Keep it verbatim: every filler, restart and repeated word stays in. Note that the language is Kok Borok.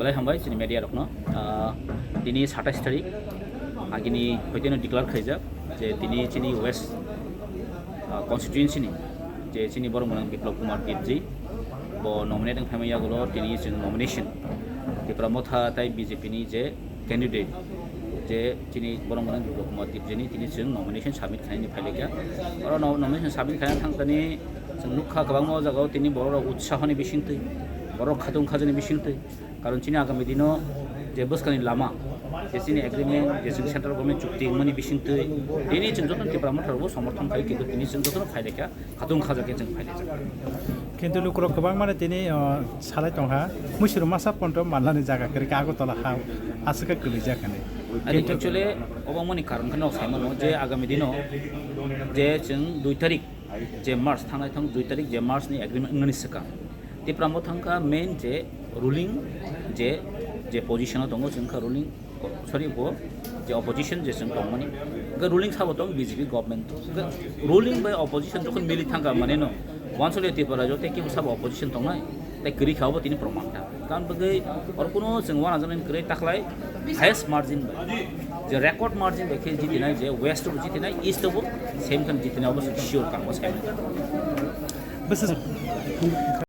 Belai hambai chini media rokno. Ah, tini satais tarik agini hoiteno declare khaijak je tini chini West, ah, constituency ni je chini borok mwnang Biplab Kumar Debji bo nominate wng phaima yagulo tini chwng nomination Tipra Motha tai B J P ni je candidate je chini borok mwnang Biplab Kumar Debji ni tini chwng nomination submit khainani phailaikha. Oro no-, nomination submit khaina thangtani chwng nukha kwbangma o jagao tini borok rok utsahoni bisingtwi, borok khatung khajani bisingtwi. Karon chini agami dino je bwskangni lama, je chini agreement, je chwng central government chukti wngmani bisingtwi, tini chwng jotono Tipra Motha rokbo somorthon khlai, kintu tini chwng jotono phailaikha, khatung khajakhe chwng phailaijak. Kintu lukurok kwbangmano tini, o, salai tongkha, muisuru masa pondo manlani jaga kwrwi kha Agartala ha aswk kha kwlwijak hwnwi. Ani kintu actually obo mani karon khe nok saimano je agami dino je chwng dui tarik je March thangnai thang dui tarik je March ni agreement wngmani swkang Tipra Motha wngkha main je ruling je, je position o tongo chwng kha ruling, sorry, bo je opposition je chwng tongmani. Hwnkhe ruling sabo tong B J P government. Hwnkhe ruling bai opposition jokhon mili thangkha mane no wansole Tripura jote kebo sabo opposition tongnai. Tai kwrwi kha obo tini proman ta. Tamoni bagwi oro kuno chwng uanajaknai kwrwi takhlai highest margin bai. Je record margin bai khe jitinai je West o jitinai, East o bo same time jitinai obo sure kang bo same. Bwswk